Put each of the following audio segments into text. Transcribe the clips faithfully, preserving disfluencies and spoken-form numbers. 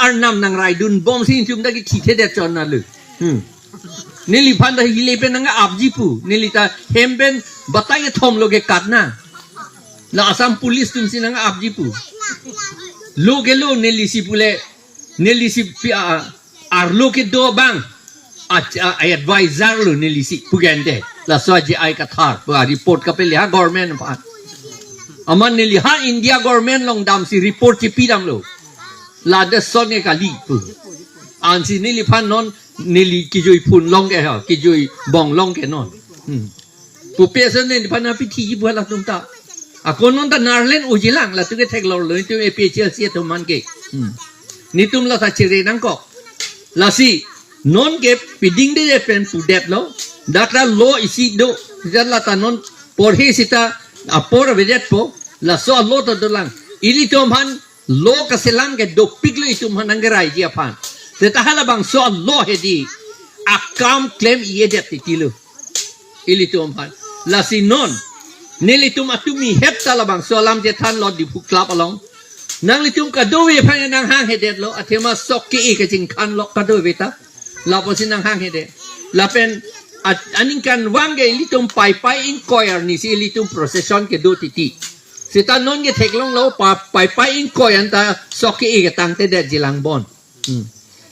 arnam nangraidun bomsi itum ta kethithe det chon na lo. Hmm. Neliphan ta hile pen nang-apji pu. Neli ta hem pen batai kethom lo kekat na. La Assam Police atumsi nang-apji pu. Lo ke lo nelisi pule. Nelisi pi a, arlo kedo abang. A, a, a advisor lo nelisi pu gente. Laso aji ai kathar. Pu a report kapele ha government aphan. Amat neli ha India government along damsi report chipidam lo. Ladak son ke kali pu. Ansi neliphan non neli kejui phun along ke ha, kejui bong along ke non. Hmm. Pupe ason neliphan aphi thiji pu halatum ta. Ako non ta Nagaland ujilang latum ke theklong lo itum A P H L C atum aphan ke. Hmm. Netum la ta chere nangkok. Lasi non ke piding de pen pudet lo. Dak ta lo isi do. Sita la ta non porhe sita apor avedetpo. Laso lo ta dolang. Ilitum aphan lo kaselam ke dopik lo itum aphan nangkeraiji aphan. Seta halabangso lo hedi akam klem-i-edet titi lo. Ilitum aphan. Lasi non. Nelitum atumi hep ta labangso alam chethan lo Diphu Club along. Nanglitum kadokave aphan nanghanghedet lo. Athema sok ke-e kachingkhan lo kadokave ta. Lapusi nanghanghedet. Lapen at-, aningkanvang ke ilitum Paipai ingkoi arnisi ilitum procession kedo titi. Sita non ke theklong lo pa, Paipai ingkoi anta sok ke-e ketangtedet jilang bon. Hmm.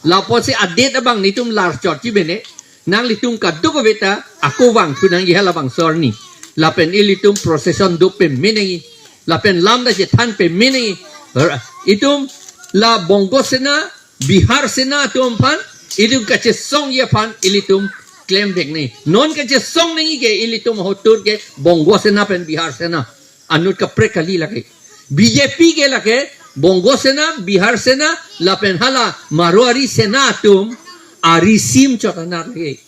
Lapusi adet abang netum lar chot ji bene. Nanglitum kadokave ta ako vangthu nangji halabangso arni. Lapen ilitum procession do peme nangji. Lapen lam ta chethan peme nangji. Ra-, itum la Bongo Sena, Bihar Sena atum aphan, itum kachesongji aphan, ilitum klemvek nangji. Non kachesong nangji ke ilitum ahut ke Bongo Sena pen Bihar Sena. Anut kaprek kali lake. B J P ke lake, Bongo Sena, Bihar Sena, lapen hala Marwari Sena atum arisim chot anat lake.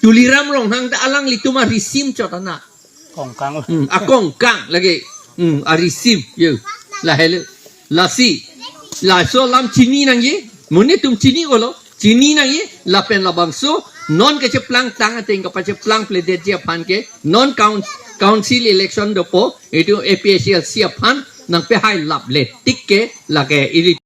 Tuliram Ronghang ta alanglitum arisim chot anat. Kongkang. Hmm, akongkang lake. Hmm, arisim. Yo. Lahelo. Lasi. Laso alam chini nangji. Mo netum chini-olo. Chini nangji. Lapen labangso. Non kacheplang tang ateng kapacheplang pledetji aphan ke. Non coun-, council election dopo. Itum A P H L C aphan. Nangpehai lap le tik ke. Lake ili